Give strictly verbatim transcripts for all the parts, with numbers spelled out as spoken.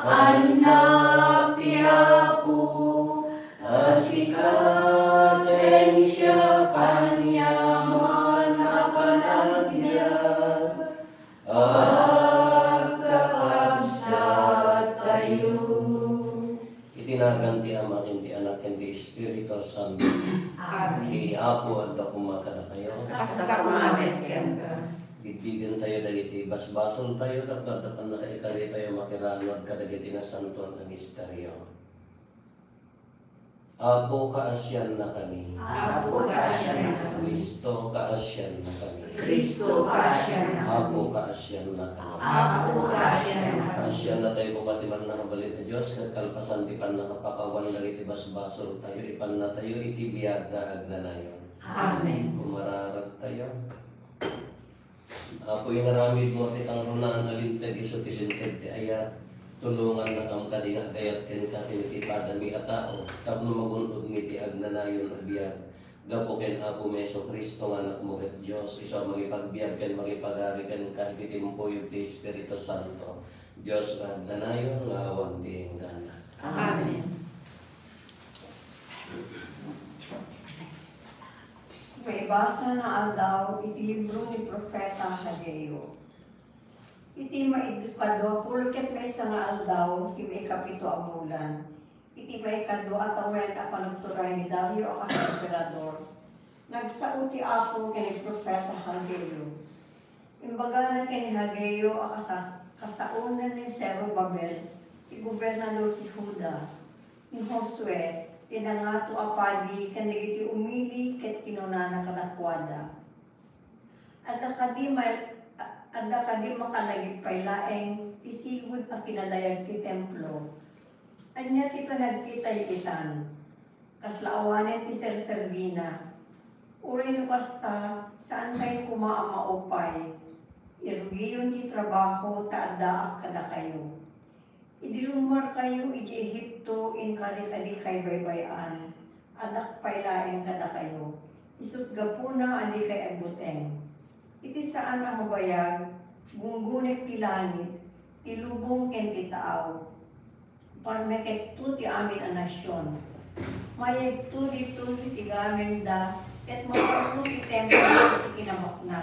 Annak ti Apo, a sika ken siak aniaman a panagbiag, agkakabsattayo. Iti nagan ti Ama, ken ti Anak, ken ti Espiritu Santo. Amen. Ti Apo adda koma kadakayo. Kasta koma met kenka. Bigbigentayo dagiti basbasoltayo, tapno adda pannakaikaritayo makiranod kadagiti nasantoan a misterio. Apo, kaasiannakami. Apo, kaasiannakami. Cristo, kaasiannakami. Cristo, kaasiannakami. Apo, kaasiannakami. Apo, kaasiannakami. Kaasiannatayo koma ti Mannakabalin a Dios, ket kalpasan ti pannakapakawan dagiti basbasoltayo, ipannatayo iti biag nga agnanayon. Amen. Kumararagtayo. Apo, inaramidmo ti kangrunaan a linteg isu ti linteg ti ayat. Tulongannakam kadi nga agayat kenka ken iti padami a tao tapno magun-odmi ti agnanayon a biag. Gapu ken Apomi Jesu-Cristo nga Anakmo ket Dios, isu a mangipagbiag ken mangipagari kenka iti timpuyog ti Espiritu Santo, Dios nga agnanayon nga awan ti inggana. Amen. Maibasa nga aldaw iti libro ni Profeta Hageo. Iti maikadua pulo ket maysa nga aldaw ti maikapito a bulan, iti maikadua a tawen a panagturay ni Dario a kas-emperador, nagsao ti Apo ken ni Profeta Hageo. Imbagana ken ni Hageo a kasas-, kasaonan ni Zerobabel, ti gobernador ti Juda, ni Josue, ti nangato a padi, ken dagiti umili, ket kinunana kadakuada, "Adda kadi ma-, adda kadi makalagip pay laeng ti sigud a kinadayag ti templo? Ania ti panagkitayo itan? Kasla awanen ti serserbina. Uray no kasta, saantayo koma a maupay. Irugiyon ti trabaho ta addaak kadakayo. Idi lummuarkayo idiay Egipto, inkarik a dikay baybay-an, addak pay laeng kadakayo. Isut' gapuna a dikay agbuteng. Iti saan a mabayag, gunggonek ti langit, ti lubong ken ti taaw. Parmekekto ti amin a nasion. Mayegto ditoy ti gamengda, ket maparno ti templo iti kinabaknang.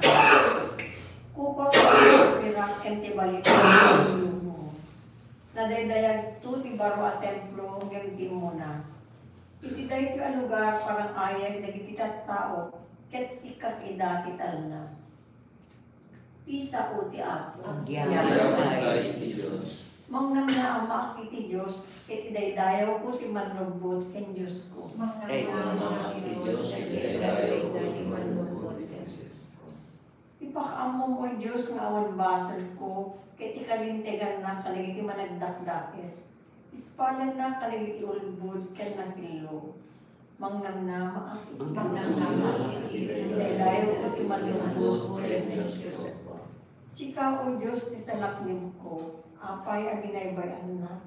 Kupak ti pirak ken ti balitok ti lubong. Nadaydayagto ti baro a templo ngem ti immuna. Iti daytoy a lugar, parang ayeg dagiti tattao, ket ikkak ida ti talna." Ti sao ti Apo. Agyamankay ti Dios. Mangnamnamaak iti Dios, ket idaydayawko ti Mannubbot ken Diosko. Mangnamnamaak iti Dios, ket idaydayawko ti Mannubbot ken Diosko. Ipakaammom, O Dios, nga awan basolko, ket ikalintegannak kadagiti managdakdakes. Ispalannak kadagiti ulbod ken napillo. Mangnamnamaak iti Dios. Mangnamnamaak iti Dios. Idaydayawko ti Mannubbot ken Diosko. Sika, O Dios, ti salaknibko. Apay a binaybay-annak?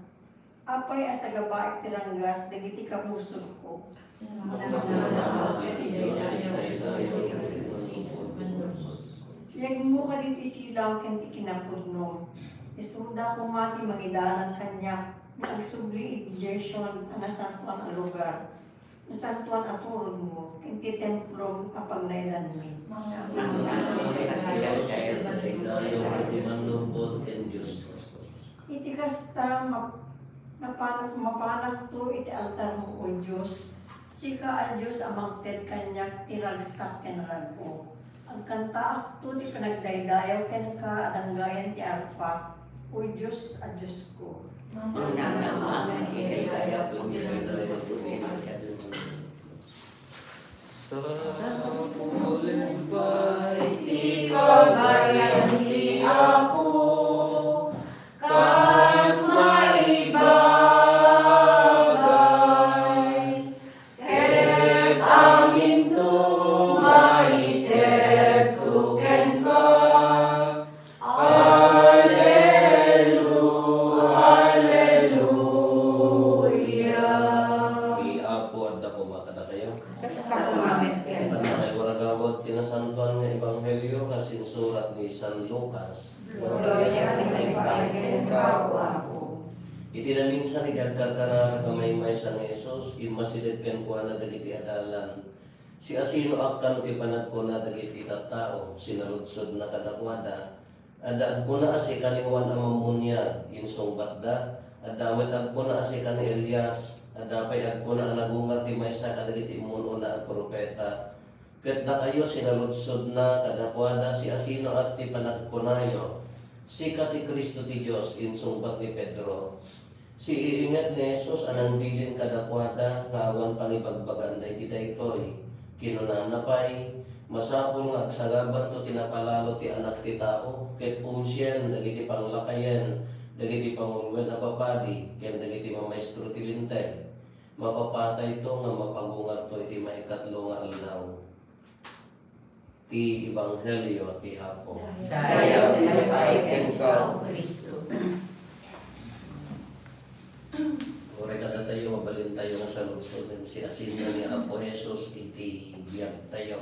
Apay a sagabaek ti ranggas dagiti kabusorko? Yegmo kadi ti silaw ken ti kinapudno. Isuda koma ti mangidalan kaniak nga agsubli iti Geshon a nasantoan a lugar, nasantoan a turogmo, ken ti templom a pagnaedanmi. Iti kasta, map-, napan-, mapanakto iti altarmo, O Dios. Sika a Dios a mangted kaniak ti ragsak ken rag-o. Agkantaakto ti panagdaydayaw kenka a danggayan ti arpa, O Dios a Diosko. Mangnamnamaak iti daydayaw. Sapulen pay ti pagayan ti Apo, kas maibagay, ket aminto maitedto kenka. Hallelu-, Halleluya. Ti Apo adda koma kadakayo. Kasta koma met kenka. Pannakaiwaragawag ti nasantoan nga ebanghelio kas insurat ni San Lucas. Gloria ti maipaay kenka, O Apo. Iti naminsan, iti agkarkararag a maymaysa ni Jesus, immasideg kenkuana dagiti adalan. Siasinoak kano ti panagkuna dagiti tattao? Sinaludsodna kadakuada. Adda agkuna a sika ni Juan a Mammuniag, insungbatda. Adda met agkuna a sika ni Elias. Adda pay agkuna a nagungar ti maysa kadagiti immun-una a profeta. Ket dakayo, sinaludsodna kadakuada, siasinoak ti panagkunayo? Sika ti Cristo ti Dios, insungbat ni Pedro. Siiinget ni Jesus a nangbilin kadakuada nga awan pangibagbaganda iti daytoy. Kinunana pay, masapul nga agsagabanto ti napalalo ti Anak ti Tao, ket umsien dagiti panglakayen, dagiti panguloen a papadi, ken dagiti mamaestro ti Linteg. Mapapatayto nga mapagungarto iti maikatlo nga aldaw. Ti Ebanghelio ti Apo. Dayaw ti naipaay kenka, O Cristo. Uray kadatayo, mabalintayo nga saludsoden siasino ni Apo Jesus iti biagtayo.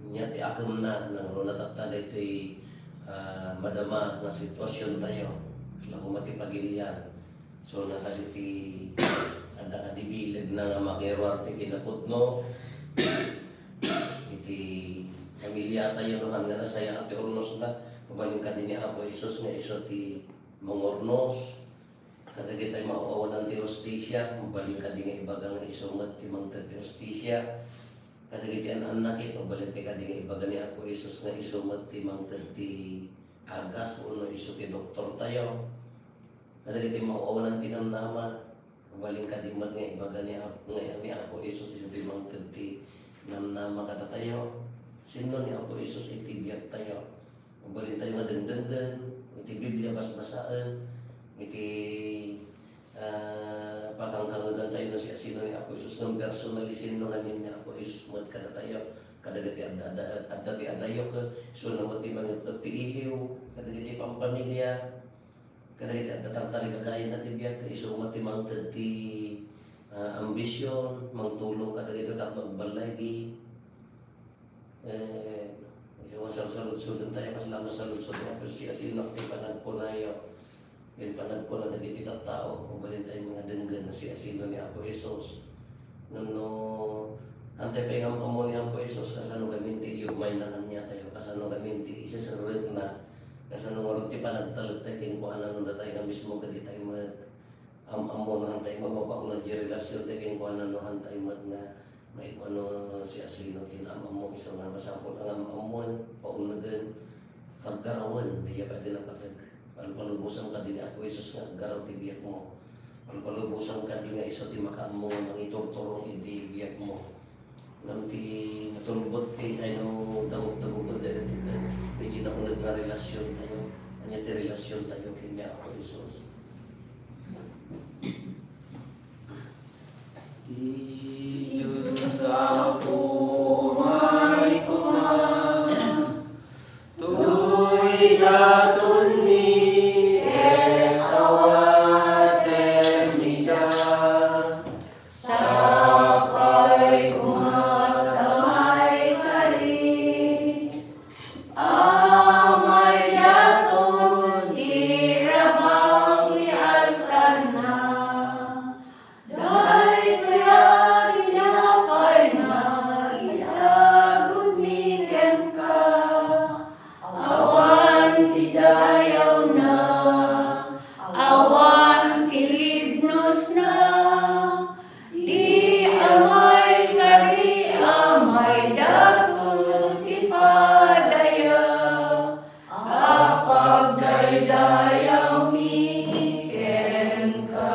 Nia ti akemna, nangro natatta daytoy, ah, madama nga sitwasiontayo. Kasla koma ti pagilian. So, nakaditi, adda kadi bilegna nga makiruar ti kinapudno. Iti pamiliatayo, no, haan nga nasayaat ti urnosna. Mabalin kadi ni Apo Jesus nga isu ti mangurnos. Kadagiti maaw-awanan ti hustisia, mabalin kadi nga ibaga nga isu met ti mangted ti hustisia. Kadagiti an-annakit, mabalin ti kadi nga ibaga ni Apo Jesus nga isu met ti mangted ti agas, wenno isu ti doktortayo. Kadagiti maaw-awanan ti namnama, mabalin kadi met nga ibaga ni Ap-, nga ni Apo Jesus isu ti mangted ti namnama kadatayo. Sinno ni Apo Jesus iti biagtayo? Mabalintayo nga dengdenggen iti Biblia, basbasaen iti, ah, pakangkangegantayo no siasino ni Apo Jesus, ngem personally, sinno ngamin ni Apo Jesus met kadatayo? Kadagiti adda, adda, adda ti adayo, ket isu met ti mangitpet ti iliw, kadagiti pampamilya, kadagiti adda tartarigagayanna ti biag, ket isu met ti mangted ti, ah, ambision, mangtulong kadagiti tapno agballigi. Eh, isu nga salsaludsoden tayo, kasla met saludsoden tayo, siasino ti panagkunayo. Ken panagkuna dagiti tattao, mabalin tayo nga denggen no siasino ni Apo Jesus. Ngem no, antay pay nga am-ammo ni Apo Jesus, kasano gamin ti iyumayna kaniatayo, kasano gamin ti iseserrekna, kasano ngarud ti panagtalek tayo kenkuana no datay nga mismo kaditay met am-ammo no haan tayo mapapauneg ti relasion tayo kenkuana, no haan tayo met nga maikua no siasino ken am-ammo, isu nga masapul a ngam-ammon, paunegen, paggarawen, daydiay pay ti napateg. Palpalubosan kadi ni Apo Jesus nga aggaraw ti biagmo. Palpalubosan kadi nga isu ti makaammo nga mangiturturong iti biagmo. Ngem ti natulbod ti, ay no, dagup-dagupen dayta ti, ti nauneg nga relasion tayo. Ania ti relasion tayo ken ni Apo Jesus? Ti Dios Apo, maikuna, toy datonmi ket awatenmi da. Sapay koma ta maikari a maidaton ti rabang ni altarna. Daytoy a tinapay nga isagutmi kenka, awan ti dayawna, awan ti libnosna, ti a maikari a maidaton ti padaya a pagdaydayawmi kenka.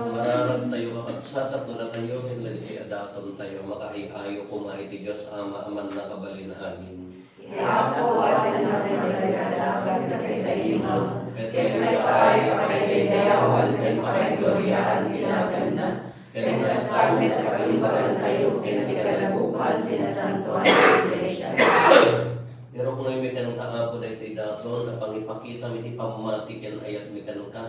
Mararag tayo, kakabsat, tapno datayo ken dagiti a daton tayo, makaay-ayo koma iti Dios Ama a mannakabalin amin. Ti Apo a tinapay nga dapat kadagiti ima, ket maipaay a pakaidaydayawan ken pakaigloriaan ti naganna. Ken kasta met a pangibagantayo ken ti kadagupan ti nasantoan nga iglesia. Iruknoymi kenka, Apo, daytoy daton a pangipakitam iti pammati ken ayatmi kenka.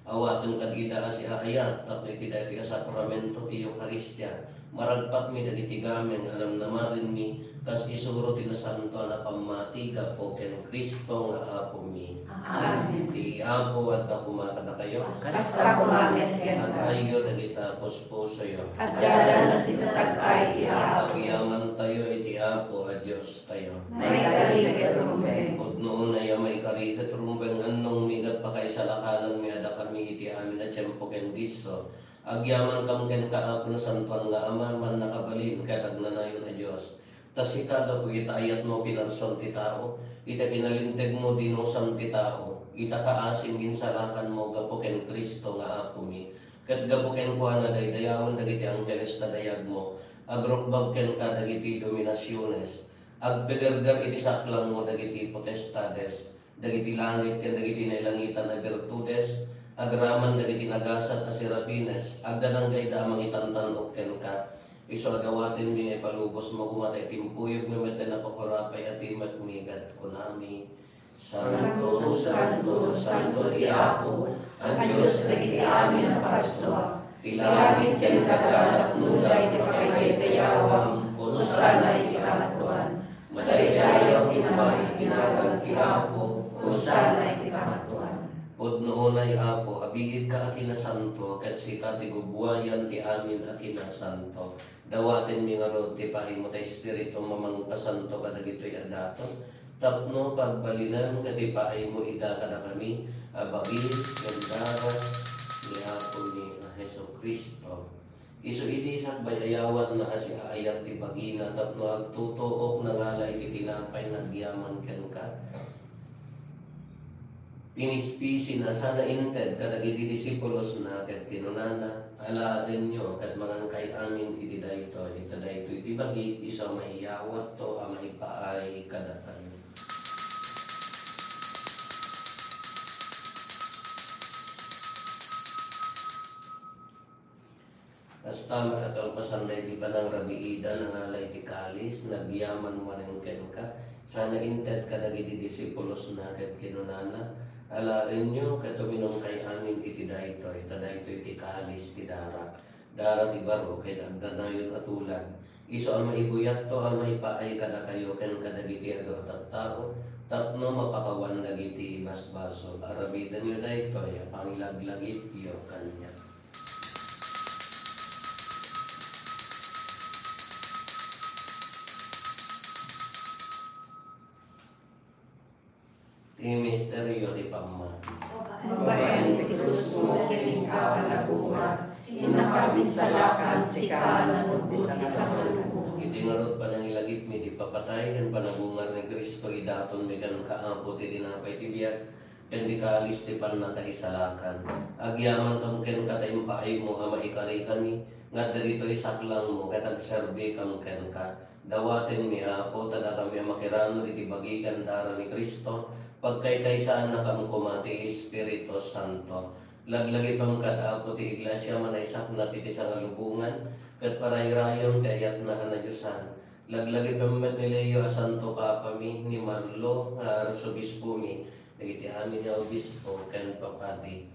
Awatem kadi ida a siaayat tapno iti daytoy a sakramento ti Eukaristia, maragpatmi dagiti gameng a namnamaenmi, kas isuro ti nasantoan a pammati gapu ken Cristo nga Apomi. Amen. Ti Apo, adda koma kadakayo. Kasta koma met kenka. Tag-ayyo dagita puspusoyo. Adda la nasitatag-ay ti Apo. Agyamantayo iti Apo a Diostayo. Maikari ket rumbeng. Pudno unay a maikari ket rumbeng, annongmi ket pakaisalakananmi a dakami iti amin a tiempo ken disso. Agyamankam kenka, Apo, nasantoan nga Ama, mannakabalin ket agnanayon a Dios. Ta sika, gapu ita ayatmo, pinarsuam ti tao, ita kinalintegmo, dinusam ti tao, ita kaasim, insalakanmo gapu ken Cristo nga Apomi, ket gapu kenkuana, daydayawen dagiti angheles ta dayagmo, agrukbab kenka dagiti dominasiones, agpegerger iti saklangmo dagiti potestades, dagiti langit ken dagiti nailangitan a birtudes, agraman dagiti nagasat a serafines, agdananggayda a mangitantan-ok kenka. Isu a dawatenmi nga ipalubosmo koma ta itimpuyogmi met ti napakurapay a timekmi ket kunami, Santo, santo, santo ti Apo, a Dios dagiti amin a parsua. Ti langit ken daga napnoda iti pakaidaydayawan. Hosanna iti kangatoan. Madaydayaw ti nagan ti Apo. Hosanna iti kangatoan. Pudno unay, Apo, abiidka a kinasanto, ket sika ti gubuayan ti amin a kinasanto. Dawatenmi ngarud ti paaymo ta Espiritum a mangpasanto kadagitoy a daton, tapno pagbalinen ket ipaaymo ida kadakami a bagi ken dara ni Apomi a Jesu-Cristo. Isu idi sakbay a yawatna a siaayat ti bagina tapno agtutuok nangala iti tinapay nga agyaman kenka. Pinispisina sana inted kadagiti disipulosna ket kinunana, "Alaenyo ket mangankay amin iti daytoy, ta daytoy ti bagi isu a maiyawatto a maipaay kadakayo." Kasta met a kalpasan daydi panangrabiida, nangala iti kalis, nagyaman manen kenka, sana inted kadagiti disipulosna ket kinunana, "Alaenyo ket uminumkay amin iti daytoy, ta daytoy ti kalis ti darak, dara ti baro ken agnanayon a tulag, isu a maibuyatto a maipaay kadakayo ken kadagiti adu a tattao, tapno mapakawan dagiti basbasol. Aramidenyo daytoy a pangilaglagipyo kaniak." Ti misterio ti pammati. Babaen iti krusmo ken inka a nagungar, innakam insalakan, sika a nanugod ti sangalubongan. Iti ngarud panangilagipmi ti ipapatay ken panagungar ni Cristo, idatonmi kenka, Apo, ti tinapay ti biag, ken ti kalis ti pannakaisalakan. Agyamankam kenka ta impaaymo a maikarikami, nga dagitoy saklangmo ket agserbikam kenka. Dawatenmi, Apo, ta dakami a makiranod iti bagi ken dara ni Cristo, pagkaykaysaannakam koma ti Espiritu Santo. Laglagipem kad, Apo, ti Iglesia a manaisaknap iti sangalubongan, ket parayrayem ti ayatna a nadiosan. Laglagipem met ni Leo a Santo Papami, ni Marlo nga Arsobispomi, dagiti amin nga obispo ken papadi.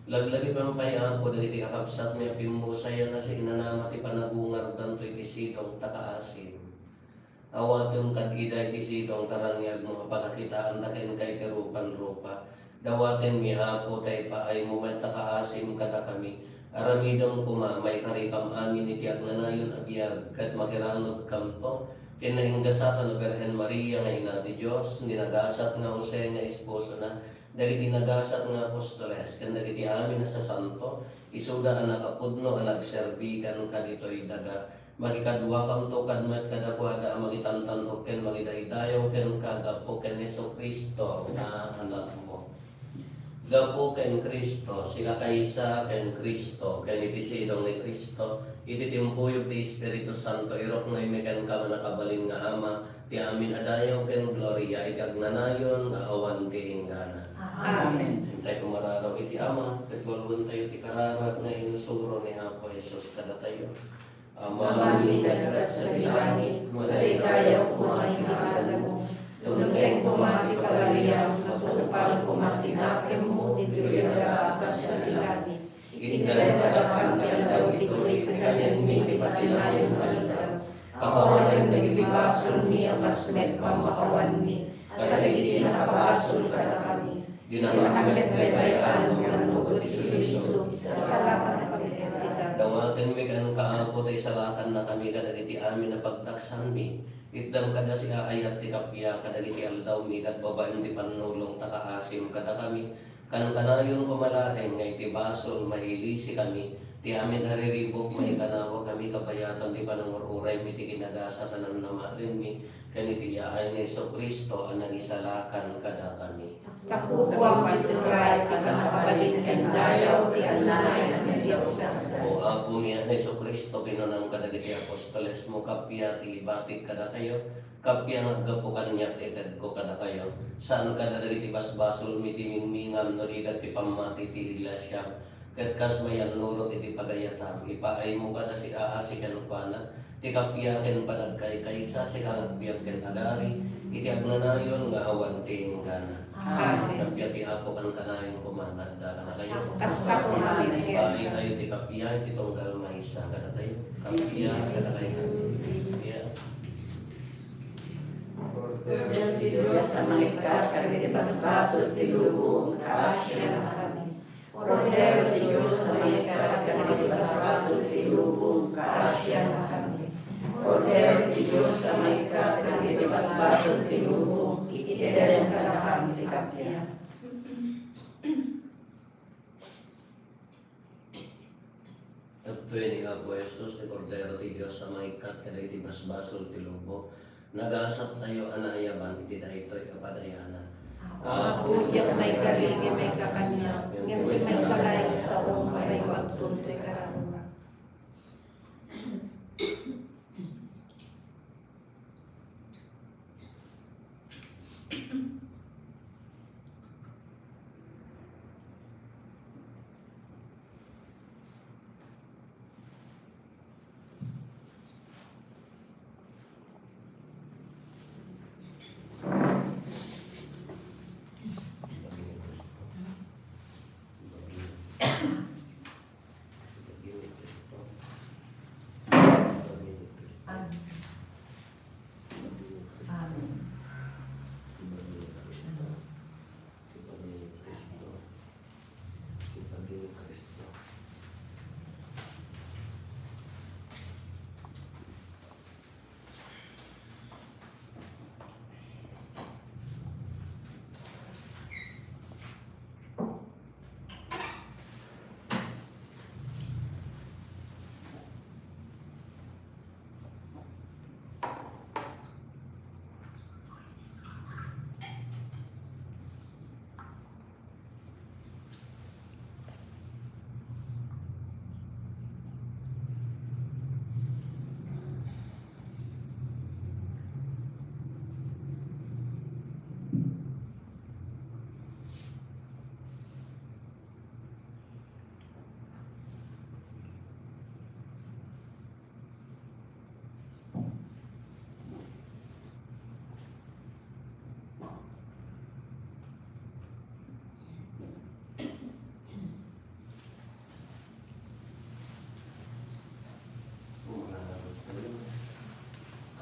Laglagipem pay, Apo, dagiti kakabsatmi a pimmusayan a sinanama ti panagungardanto iti sidong ta kaasim. Awatem kad ida iti sidong ta raniagmo a pakakitaanda kenka iti rupan-rupa. Dawatenmi, Apo, ta ipaaymo met ta kaasim kadakami. Aramidem koma a maikarikam amin iti agnanayon a biag, ket makiranodkamto ken naingasatan a Birhen Maria nga Ina ti Dios, ni nagasat nga Jose nga esposona, dagiti nagasat nga apostoles, ken dagiti amin a sasanto, isuda a nakapudno a nagserbi kenka ditoy daga. Makikaduakamto kad met kadakuada a mangitantan-ok ken mangidaydayaw kenka gapu ken Jesu-Cristo nga Anakmo. Gapu ken Cristo, sinakaysa ken Cristo, ken iti sidong ni Cristo, iti timpuyog ti Espiritu Santo, iruknoymi kenka, mannakabalin nga Ama, ti amin a dayaw ken gloria iti agnanayon nga awan ti inggana. Amen. Intay kumararaw iti Ama, ket balbentayo ti kararag nga insuro ni Apo Jesus kadatayo. Amami nga adda sadi langit, madaydayaw koma ti ngadanmo. Dumteng koma ti pagariam, matungpal koma ti nakemmo ditoy daga a kas sadi langit. Itdem kadakam ti aldaw ditoy ti kaniami ti patinayon nga aldaw. Pakawanem dagiti basolmi a kas met pammakawanmi kadagiti nakabasol kadakami. Dinakami met baybay-an no pannugot ti sulisog, isalakanna kami iti dagos. Dawatenmi kenka, Apo, ta isalakannakami kadagiti amin a pagtaksanmi. Itdem kada siaayat ti kappia kadagiti aldawmi ket babaen ti pannulong ta kaasim kadakami. Kankanayon koma laeng nga iti basol, mailisikami. Ti amin a riribuk, maikanawakami kabayatan ti panangur-uraymi iti kinagasat a namnamaenmi. Ken iti yaay ni Jesu-Cristo a nangisalakan kadakami. Kapupuam ti turay, ti pannakabalin ken dayaw ti annanayon a Dios. O Apomi a Jesu-Cristo, kinunam kadagiti apostolesmo, kappia ti ibatik kadakayo, kappia nga aggapu kaniak ti itedko kadakayo. Saan kadagiti basbasolmi ti mingmingam no di ket ti pammati ti iglesiam. Ket kas mayannurot iti pagayatam, ipaaymo kada siaasi kenkuana, ti kappia ken panagkaykaysa, sika nga agbiag ken agari, iti agnanayon nga awan ti inggana. Amen. Kappia ti Apo kankanayon koma nga adda kadakayo. Kasta koma met kenka. Ipaaykayo ti kappia iti tunggal maysa kadakayo. Kappia kadakayo. Kappia. Kordero ti Dios a mangikkat kadagiti basbasol ti lubong, kaasiannakami. Kordero ti Dios a mangikkat kadagiti basbasol ti lubong, kaasiannakami. Kordero ti Dios a mangikkat kadagiti basbasol ti lubong, itedem kadakami ti kappia. Adtoy ni Apo Jesus, ti Kordero ti Dios a mangikkat kadagiti basbasol ti lubong. Nagasattayo a naayaban iti daytoy a padayanan. Apo, diak maikari nga maikakaniak, ngem ti maysa laeng saom a imbagton toy kararuak. Amen. Amen.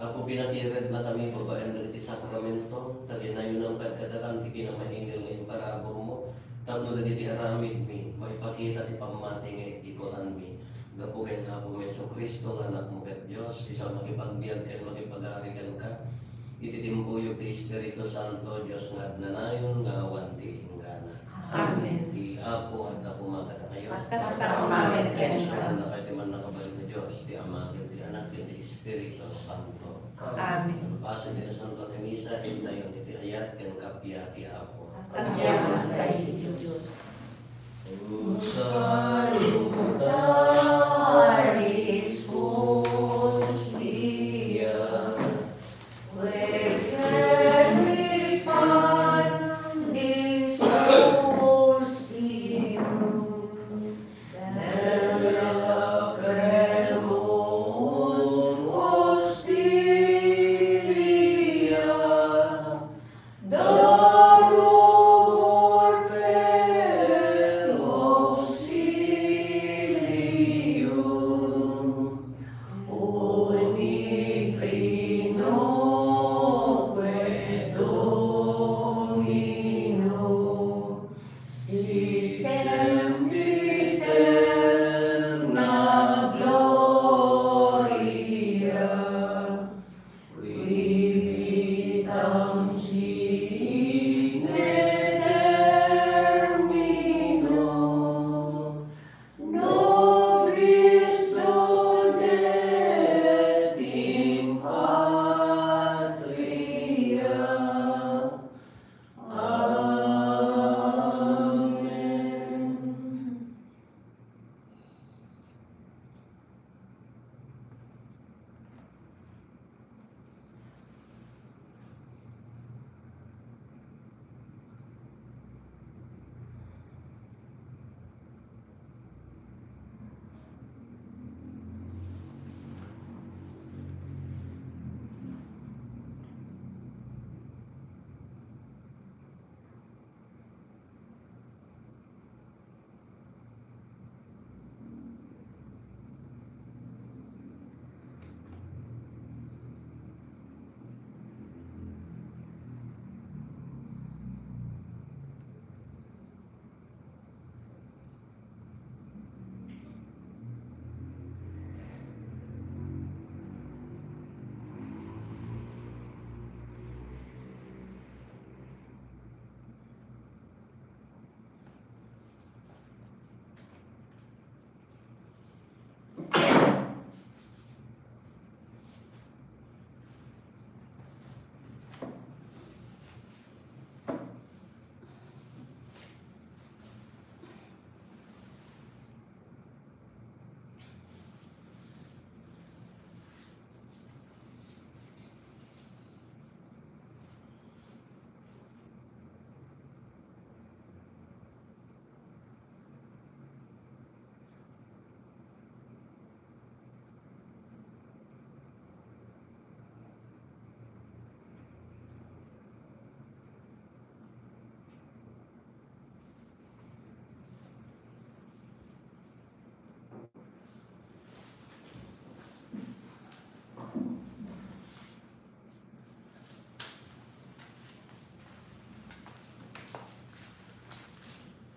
Apo, pinakirednakami babaen dagiti sakramento, ta ginayonam kadkadakami ti kinamainil nga imparaburmo, tapno dagiti aramidmi maipakita ti pammati nga ik-ikutanmi. Gapu ken Apomi Jesu-Cristo nga Anakmo ket Dios, isu a makipagbiag ken makipagari kenka, iti timpuyog ti Espiritu Santo, Dios nga agnanayon nga awan ti inggana. Amen. Ti Apo adda koma kadakayo. Kasta koma met kenka. Ti mannakabalin a Dios, ti Ama, ken ti Anak, ken ti Espiritu Santo. Amen. Pasen ti Nasantoan a Misa, intayon iti ayat ken kappia ti Apo. Agyamankami iti Dios. Send me